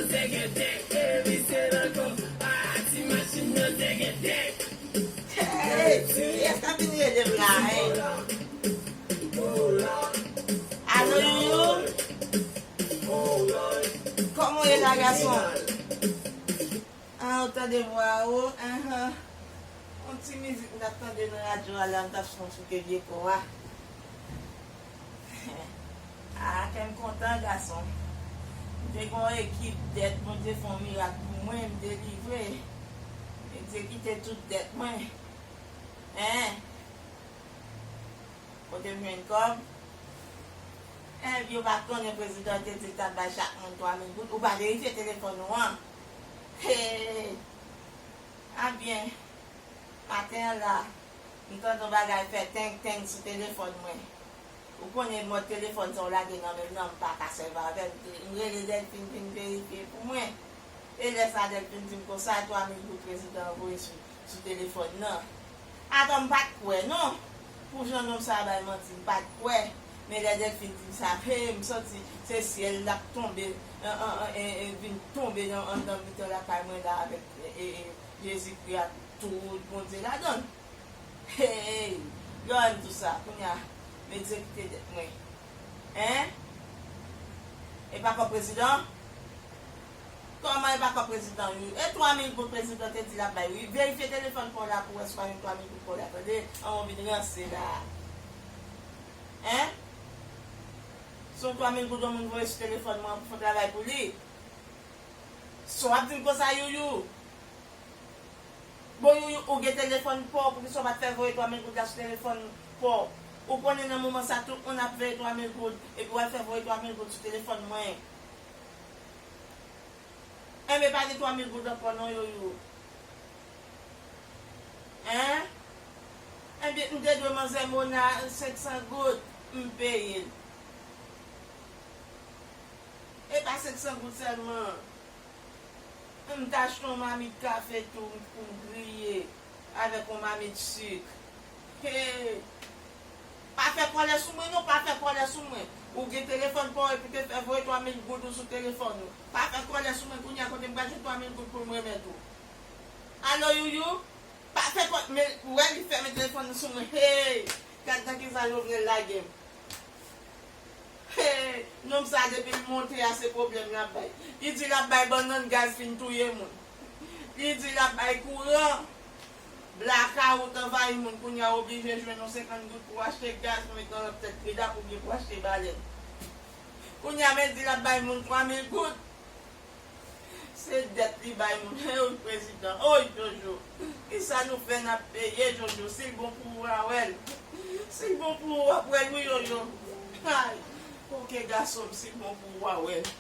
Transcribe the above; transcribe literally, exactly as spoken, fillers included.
Tègètè, e misye ankò. Ah, ti machin nan tègètè. Hey, kiyès k ap vin rele m la, hein? Alo, Youyou? Kòman w ye la, gason? Ah, ou tande vwa ou? Ahan. Yon ti mizik m t ap tande nan radyo a la, m t ap sonje vye kò a. Ah, kè m kontan, gason. M te gen yon ekip dèt, Bondye fè yon mirak pou mwen, m delivre. Egzekite tout dèt mwen. Hein? Kote m jwenn kòb? Enben, yo pa t konnen prezidan te di l t ap bay chak moun twa mil goud. Ou pa verifye telefòn ou an? Hey! Ah byen, maten an la, m tande yon bagay fè teng teng sou telefòn mwen. Ou konnen mòd telefòn sa w lage nan men m nan, m pa ka sèvi avè l. M rele Dèlfin vin verifye pou mwen. E lè sa Dèlfin di m konsa, twa mil goud prezidan an voye sou, sou telefòn nan. Atò, m pa t kwè non. Pou jan nonm sa a bay manti, m pa t kwè. Men lè Dèlfin di m sa, he, m santi se syèl la k tonbe, an, an, an, en, en, vin tonbe nan, anndan mitan lakay mwen la avèk, e, e, e, Jezikri ak tout Bondye ladan l. Hey, lè w di sa, kounye a, m egzekite dèt mwen. Hein? E pa kòb prezidan? Kòman e pa kòb prezidan, wi? E twa mil goud prezidan te di l ap bay, wi. Verifye telefòn pa w la pou w wè si w pa jwenn twa mil goud pa w la, tande? An, w vin ranse la. Hein? Se yon twa mil goud yon moun voye sou telefòn mwen pou fè travay pou li. Sa w ap di m konsa, Youyou? Bon, Youyou, ou gen telefòn pa w, poukisa w pa t fè voye twa mil goud la sou telefòn pa w? Ou konnen nan moman sa, tout moun ap voye twa mil goud, epi w al fè voye twa mil goud sou telefòn mwen. Enben, pa gen twa mil goud ankò non, Youyou. Hein? Enben, m te dwe manzè Mona senk san goud, m peye l. E pa senk san goud sèlman. M t achte yon mamit kafe tou pou m griye avèk yon mamit sik. Hey! Pa fè kòlè sou mwen non, pa fè kòlè sou mwen. Ou gen telefòn pa w epi te fè voye twa mil goud ou sou telefòn ou. Pa fè kòlè sou mwen, kounye a kote m pral jwenn twa mil goud pou m remèt ou? Alo, Youyou? Pa fè kòlè, men ou wè li fèmen telefòn nan sou mwen. Hey! Gad nan kisa Jovenel lage m. Hey, nonm sa depi l monte a se pwoblèm l ap bay. Li di l ap bay bannann gaz fin touye moun. Li di l ap bay kouran. Blakawout anvayi moun, kounye a w oblije jwenn yon senkant goud pou w achte gaz pou met nan lanp tèt Frida oubyen pou achte balèn. Kounye a men di l ap bay moun twa mil goud. Se dèt li bay moun. Hey, oy, prezidan. Oy, Jojo. Kisa nou fè n ap peye, Jojo? Si l bon pou ou, w a wè l. Si l bon pou ou, w ap wè l, wi, Jojo. Ay, oke, gason m, si l bon pou ou, w a wè l.